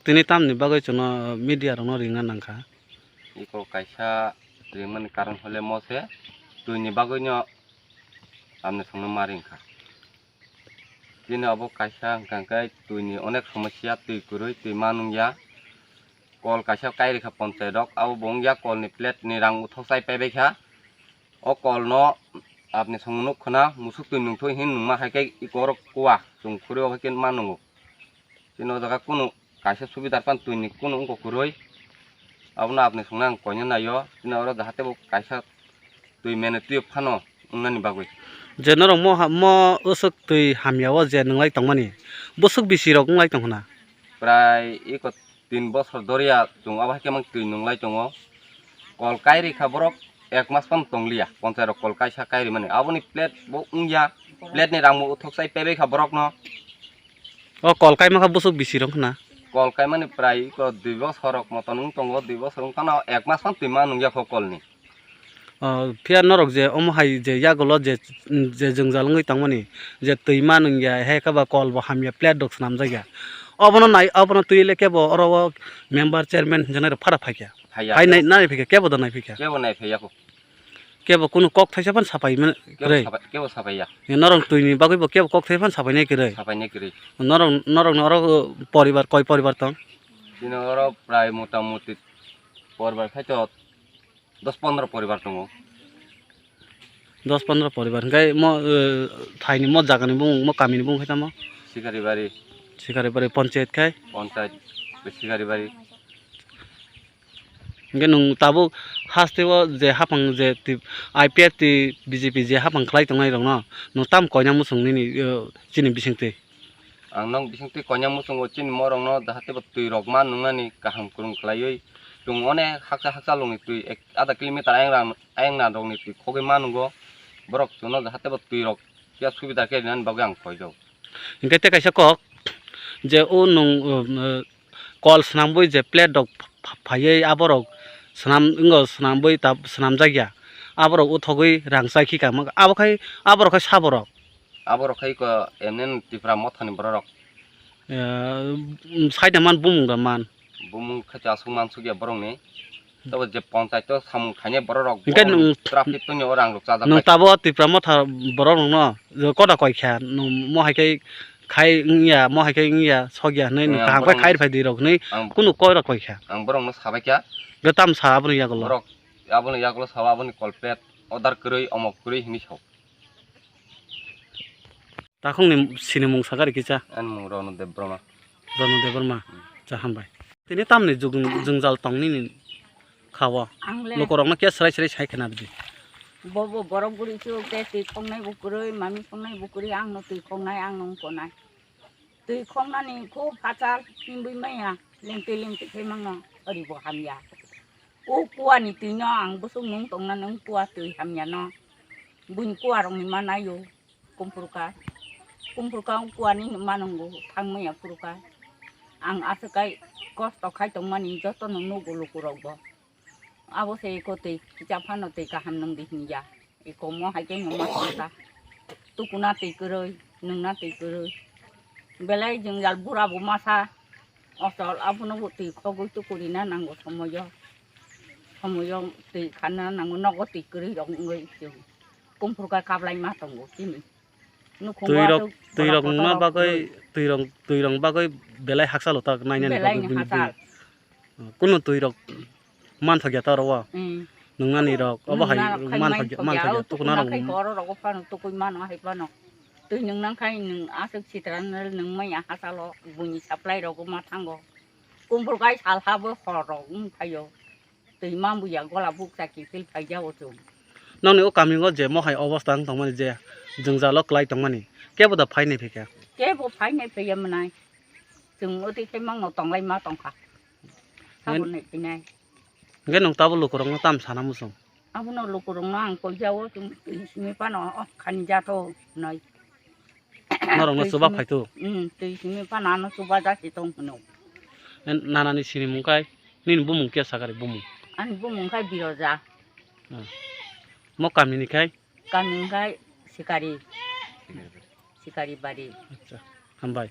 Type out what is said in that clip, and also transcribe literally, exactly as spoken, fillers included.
Tini tamni bagwi chwngno media rokno ringna nangkha? Iko kaisa ringmani karon hole mo se, twini bagwino tamni songno ma ringkha. Chini obo kaisa hwnkha hwnkhe twini onek somosya, twi kwrwi, twi ma nungya. Kol kaisa kairikha ponchai rok, abo bo wngya kolni plate ni rang uthok chai paibaikha. O kolno apni songno nuk khna, musuk twi nungthok hin nungma hai khe iko rok kuwa chwng khuri o hai khe ma nungo. Chini o jaga kunu kaisa subidar pan twini kunu wngkha kwrwi. Abono apni songno ang koina naio. Chini oro jahate bo kaisa twi mene twi phano wngnani bagwi. Je norok mo ha-, mo usuk twi hamya o je nwnglai tongmani, bwswk bisi rok wnglai tong khna? Prai iko tin bosor doriya chwng abo hai khe mang twi nwnglai tongo. Kol kairi kha borok ek mas phano tongliya, ponchai rok kol kaisa kairi mani. Aboni plate bo wngya, plate ni rang bo uthok chai paibai kha borok no. O kol kaima kha bwswk bisi rok khna? Kol kaimani prai iko dui bosor rok motom wng tongo, dui bosor wng phano ek mas phano twi ma nungya kho kol ni. O, phiya norok je omo hai je yagulo je, je jwngjal wngwi tongmani, je twi ma nungya, hai khe ba kol bo hamya, plate rok swnamjakya. Obono nai, obono twi le kebo oro o member, chairman hinjaknai rok phara phaikha. Phaiya. Phai nai, nai phaikha, kebo da nai phaikha. Kebo nai phaiya kho. Kebo kunu kok thaisa phano sapai man Kebo kwrwi. Sapai, kebo sapaiya. Norok twi ni bagwi bo kebo kok thaisa phano sapai nai kwrwi. Sapai nai kwrwi. Norok, norok ni oro poribar, koi poribar tong? Chini oro prai mota moti poribar khai to dos pondro poribar tongo. Dos pondro poribar hwnkhe mo, eh, thaini mo jagani bumung, mo kamini bumung khe tamo? Sikaribari. Sikaribari ponchayat khai? Ponchayat Sikaribari. Hwnkhe nwng tabuk hasteo je haphang je twi, I P F twi B J P je haphang khlai tongnai rokno nwng tam koina muchung nini, eh, chini bisingtwi? Ang nok bisingtwi koina muchungo chini morokno jahate bo twi rok ma nungnani kaham kwrwng khlaiwi chwng onek hakcha hakcha longni twi ek adha kilometer ayang rang, ayang na rokni twi khogwi ma nungo. Borok chwngno jahate bo twi rok phiya subida khe rinani bagwi ang koijago. Hwnkhe tei kaisa kok je o nwng, um, uh, kol swnambwi je plate rok pha-, phaiwi aborok swnam, wngo swnambwi ta swnamjakya, aborok uthogwi rang chai khika abo khai aborok khai saborok. Aborok khai ko M N Tipra mothani bororok. Eh, um, saida man bumung da man. Bumung khe chasuk mansukya borokni. Tabo je ponchayat o samung khainai bororok, hwnkhe borok nwng traffic tongya o rang rok chajak nwng bai. Tabo Tipra motha borok nwngno koda koi kha, nwng mo hai khe khai wngya, mo hai khe wngya, sokya hwnwi nwng kaham khe khai rw phai di rok hwnwi kunu koi rok koi kha. Ang borokno sabai kha. Hwnkhe tam sa aboni yagulo? Borok aboni yagulo sao, aboni kol plate order kwrwi, omok kwrwi hwnwi sao. Takhukni sinimung sakha rikisa? Ani mung Ronu Debbarma. Ronu Debbarma. Hmm. Cha, hambai. Tini tamni jung-, jwngjal tong nini kha o? Ang le. Lukurokno khe srai srai sai khna rwdi. Bo bo borok buri su khe twi khongnai bo kwrwi, mami khongnai bo kwrwi, ang no twi khongnai, ang no wng konai. Twi khongnani khub hachal, himbwi maya, lengtwi lengtwi khe mangno, ori bo hamya. O kuani twino ang bwswk nung tongnani, o kua twi hamya no. Buini kuarokni ma naio. Kumphurkha, kumphurkha kuani manungo thangmaya phurukha. Ang aswk kai kosto khai tongmani jotono nugo lukurokbo. Abo se eko twi kicha phano twi kaham nungdi hinya. Eko mo hai khe nungma tongkha. Tukuna twi kwrwi, nungna twi kwrwi. Belai jwngjal burabo masa. Ochol abono bo twi khogwi tukurina nango somoyo. Somoyo twi khanna nango, nogo twi kwrwi rok wngwi chwng. Kumphurkha kablai ma tongo chini. Nukhungo twirok, aswk twirok bola nungna kotor bagwi, rok twirok, twirok bagwi belai hakchalo tak nainani bagwi bini bini. Belai ni hachal. Kunu twirok manthokya ta oro o. Hmm. Nungnani rok, obo hai nungna rok khai manthokya, manthokya, manthokya, o tukuna tukuna rok khai mo- khe oro rogo phano tukui mano hai phano. Twi nung nang khai nung aswk sitra nung maya hachalo buini supply rogo ma thango. Kumphurkha sal habo hor rok wng phaio. Twi mambuya gola bukcha kiphil phaijao chwng. Nokni o kamingo je mohai obosta wng tongmani je jwngjalo kwlai tongmani kebo da phainai phikha? Kebo phainai phaiya mwnai. Chwng oti khe mangno tonglai ma tongkha. Nai- Tabuk nai phinai. Hwnkhe nwng tabuk lukurokno tam sana muchung? Abono lukurokno ang koijao chwng twi simi phano, oh, khani jatho hinwi. Norokno chuba phaitu? Hmm, twi simi phano ano chuba jasi tong hino. Nanani sinimung khai, nini bumung khe sakari bumung? Ani bumung khai Biroja. Hmm. Mo kamini khai? Kamini khai Sikari. Sikari bari. Acha, hambai.